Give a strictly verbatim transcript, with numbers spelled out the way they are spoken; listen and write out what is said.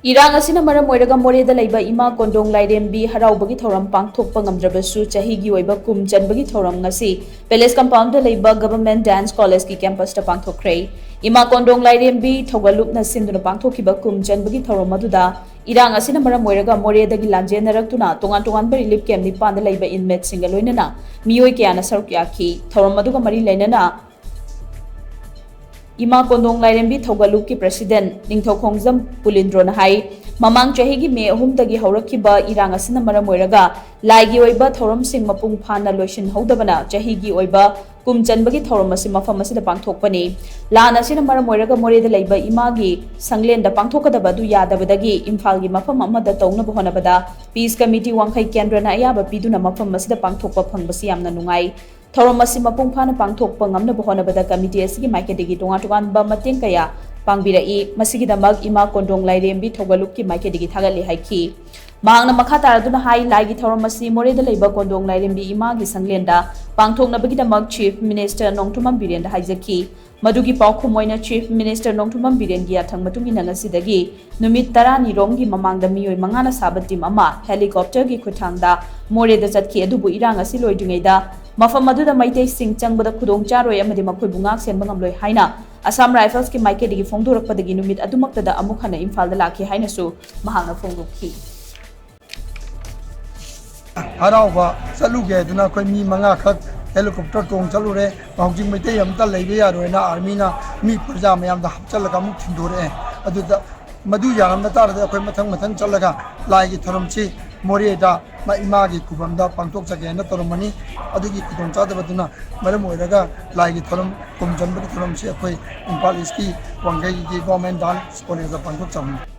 ꯏꯔꯥꯡ ꯑꯁꯤꯅ ꯃꯔꯝ ꯑꯣꯏꯔꯒ ꯃꯣꯔꯦꯗ ꯂꯩꯕ ꯏꯃꯥ ꯀꯣꯟꯗꯣꯡ ꯂꯥꯏꯔꯦꯝꯕꯤ ꯍꯔꯥꯎꯕꯒꯤ ꯊꯧꯔꯝ ꯄꯥꯡꯊꯣꯛꯄ ꯉꯝꯗ꯭ꯔꯕꯁꯨ, ꯆꯍꯤꯒꯤ ꯑꯣꯏꯕ ꯀꯨꯝ ꯆꯟꯕꯒꯤ ꯊꯧꯔꯝ ꯉꯁꯤ Palace Compoundꯗ ꯂꯩꯕ Government Dance Collegeꯀꯤ campusꯇ ꯄꯥꯡꯊꯣꯛꯈ꯭ꯔꯦ꯫ ꯏꯃꯥ ꯀꯣꯟꯗꯣꯡ ꯂꯥꯏꯔꯦꯝꯕꯤ ꯊꯧꯒꯜꯂꯨꯞꯅ ꯁꯤꯟꯗꯨꯅ ꯄꯥꯡꯊꯣꯛꯈꯤꯕ ꯀꯨꯝ ꯆꯟꯕꯒꯤ ꯊꯧꯔꯝ ꯑꯗꯨꯗ ꯏꯔꯥꯡ ꯑꯁꯤꯅ ꯃꯔꯝ ꯑꯣꯏꯔꯒ ꯃꯣꯔꯦꯗꯒꯤ ꯂꯥꯟꯖꯦꯟꯅꯔꯛꯇꯨꯅ ꯇꯣꯉꯥꯟ ꯇꯣꯉꯥꯟꯕ relief camp ꯅꯤꯄꯥꯟꯗ ꯂꯩꯕ inmateꯁꯤꯡꯒ ꯂꯣꯏꯅꯅ ꯃꯤꯑꯣꯏ ꯀꯌꯥꯅ ꯁꯔꯨꯛ ꯌꯥꯈꯤ꯫ ꯊꯧꯔꯝ ꯑꯗꯨꯒ ꯃꯔꯤ ꯂꯩꯅꯅ ꯏꯃꯥ ꯀꯣꯟꯗꯣꯡ ꯂꯥꯏꯔꯦꯝꯕꯤ ꯊꯧꯒꯜꯂꯨꯞꯀꯤ president ꯅꯤꯡꯊꯧꯈꯣꯡꯖꯝ ꯄꯨꯂꯤꯟꯗ꯭ꯔꯣꯅ ꯍꯥꯏ, ꯃꯃꯥꯡ ꯆꯍꯤꯒꯤ ꯃꯦ ꯑꯍꯨꯝꯗꯒꯤ ꯍꯧꯔꯛꯈꯤꯕ ꯏꯔꯥꯡ ꯑꯁꯤꯅ ꯃꯔꯝ ꯑꯣꯏꯔꯒ ꯂꯥꯏꯒꯤ ꯑꯣꯏꯕ ꯊꯧꯔꯝꯁꯤꯡ ꯃꯄꯨꯡ ꯐꯥꯅ ꯂꯣꯏꯁꯤꯟꯍꯧꯗꯕꯅ ꯆꯍꯤꯒꯤ ꯑꯣꯏꯕ ꯀꯨꯝ ꯆꯟꯕꯒꯤ ꯊꯧꯔꯝ ꯑꯁꯤ ꯃꯐꯝ ꯑꯁꯤꯗ ꯄꯥꯡꯊꯣꯛꯄꯅꯤ꯫ ꯂꯥꯟ ꯑꯁꯤꯅ ꯃꯔꯝ ꯑꯣꯏꯔꯒ ꯃꯣꯔꯦꯗ ꯂꯩꯕ ꯏꯃꯥꯒꯤ ꯁꯪꯂꯦꯟꯗ ꯄꯥꯡꯊꯣꯛꯀꯗꯕ ꯑꯗꯨ ꯌꯥꯗꯕꯗꯒꯤ ꯏꯝꯐꯥꯜꯒꯤ ꯃꯐꯝ ꯑꯃꯗ ꯇꯧꯅꯕ ꯍꯣꯠꯅꯕꯗ Peace Committee ꯋꯥꯡꯈꯩ ꯀꯦꯟꯗ꯭ꯔꯅ ꯑꯌꯥꯕ ꯄꯤꯗꯨꯅ ꯃꯐꯝ ꯑꯁꯤꯗ ꯄꯥꯡꯊꯣꯛꯄ ꯐꯪꯕꯁꯤ ꯌꯥꯝꯅ ꯅꯨꯡꯉꯥꯏ꯫ ꯊꯧꯔꯝ ꯑꯁꯤ ꯃꯄꯨꯡ ꯐꯥꯅ ꯄꯥꯡꯊꯣꯛꯄ ꯉꯝꯅꯕ ꯍꯣꯠꯅꯕꯗ committee ꯑꯁꯤꯒꯤ ꯃꯥꯏꯀꯩꯗꯒꯤ ꯇꯣꯉꯥꯟ ꯇꯣꯉꯥꯟꯕ ꯃꯇꯦꯡ ꯀꯌꯥ ꯄꯥꯡꯕꯤꯔꯛꯏ꯫ ꯃꯁꯤꯒꯤꯗꯃꯛ ꯏꯃꯥ ꯀꯣꯟꯗꯣꯡ ꯂꯥꯏꯔꯦꯝꯕꯤ ꯊꯧꯒꯜꯂꯨꯞꯀꯤ ꯃꯥꯏꯀꯩꯗꯒꯤ ꯊꯥꯒꯠꯂꯤ ꯍꯥꯏꯈꯤ꯫ ꯃꯍꯥꯛꯅ ꯃꯈꯥ ꯇꯥꯔꯗꯨꯅ ꯍꯥꯏ, ꯂꯥꯏꯒꯤ ꯊꯧꯔꯝ ꯑꯁꯤ ꯃꯣꯔꯦꯗ ꯂꯩꯕ ꯀꯣꯟꯗꯣꯡ ꯂꯥꯏꯔꯦꯝꯕꯤ ꯏꯃꯥꯒꯤ ꯁꯪꯂꯦꯟꯗ ꯄꯥꯡꯊꯣꯛꯅꯕꯒꯤꯗꯃꯛ Chief Minister ꯅꯣꯡꯊꯣꯝꯕꯝ ꯕꯤꯔꯦꯟꯗ ꯍꯥꯏꯖꯈꯤ꯫ ꯃꯗꯨꯒꯤ ꯄꯥꯎꯈꯨꯝ ꯑꯣꯏꯅ Chief Minister ꯅꯣꯡꯊꯣꯝꯕꯝ ꯕꯤꯔꯦꯟꯒꯤ ꯌꯥꯊꯪ ꯃꯇꯨꯡ ꯏꯟꯅ ꯉꯁꯤꯗꯒꯤ ꯅꯨꯃꯤꯠ ꯇꯔꯥꯅꯤ ꯔꯣꯝꯒꯤ ꯃꯃꯥꯡꯗ ꯃꯤꯑꯣꯏ ꯃꯉꯥꯅ ꯁꯥꯕ team ꯑꯃ helicopterꯒꯤ ꯈꯨꯠꯊꯥꯡꯗ ꯃꯣꯔꯦꯗ ꯆꯠꯈꯤ꯫ ꯑꯗꯨꯕꯨ ꯏꯔꯥꯡ ꯑꯁꯤ ꯂꯣꯏꯗ꯭ꯔꯤꯉꯩꯗ ꯃꯐꯝ ꯑꯗꯨꯗ ꯃꯩꯇꯩꯁꯤꯡ ꯆꯪꯕꯗ ꯈꯨꯗꯣꯡ ꯆꯥꯔꯣꯏ ꯑꯃꯗꯤ ꯃꯈꯣꯏꯕꯨ ꯉꯥꯛ ꯁꯦꯟꯕ ꯉꯝꯂꯣꯏ ꯍꯥꯏꯅ Assam Riflesꯀꯤ ꯃꯥꯏꯀꯩꯗꯒꯤ ꯐꯣꯡꯗꯣꯔꯛꯄꯗꯒꯤ ꯅꯨꯃꯤꯠ ꯑꯗꯨꯃꯛꯇꯗ ꯑꯃꯨꯛ ꯍꯟꯅ ꯏꯝꯐꯥꯜꯗ ꯂꯥꯛꯈꯤ ꯍꯥꯏꯅꯁꯨ ꯃꯍꯥꯛꯅ ꯐꯣꯡꯗꯣꯛꯈꯤ꯫ ꯍꯔꯥꯎꯕ ꯆꯠꯂꯨꯒꯦ ꯍꯥꯏꯗꯨꯅ ꯑꯩꯈꯣꯏ ꯃꯤ ꯃꯉꯥꯈꯛ helicopter ꯇꯣꯡ ꯆꯠꯂꯨꯔꯦ꯫ ꯍꯧꯖꯤꯛ ꯃꯩꯇꯩ ꯑꯝꯇ ꯂꯩꯕ ꯌꯥꯔꯣꯏꯅ armyꯅ ꯃꯤ ꯄ꯭ꯔꯖꯥ ꯃꯌꯥꯝꯗ ꯍꯥꯞꯆꯤꯜꯂꯒ ꯑꯃꯨꯛ ꯊꯤꯟꯗꯣꯔꯛꯑꯦ꯫ ꯑꯗꯨꯗ ꯃꯗꯨ ꯌꯥꯔꯝꯕ ꯇꯥꯔꯗꯤ ꯑꯩꯈꯣꯏ ꯃꯊꯪ ꯃꯊꯪ ꯆꯠꯂꯒ ꯂꯥꯏꯒꯤ ꯊꯧꯔꯝꯁꯤ ꯃꯣꯔꯦꯗ ꯃ-, ꯏꯃꯥꯒꯤ ꯈꯨꯕꯝꯗ ꯄꯥꯡꯊꯣꯛꯆꯒꯦꯅ ꯇꯧꯔꯝꯕꯅꯤ꯫ ꯑꯗꯨꯒꯤ ꯈꯨꯗꯣꯡꯆꯥꯗꯕꯗꯨꯅ ꯃꯔꯝ ꯑꯣꯏꯔꯒ ꯂꯥꯏꯒꯤ ꯊꯧꯔꯝ ꯀꯨꯝ ꯆꯟꯕꯒꯤ ꯊꯧꯔꯝꯁꯤ ꯑꯩꯈꯣꯏ ꯏꯝꯐꯥꯜ Eastꯀꯤ ꯋꯥꯡꯈꯩꯒꯤ Government Dance Collegeꯇ ꯄꯥꯡꯊꯣꯛꯆꯕꯅꯤ꯫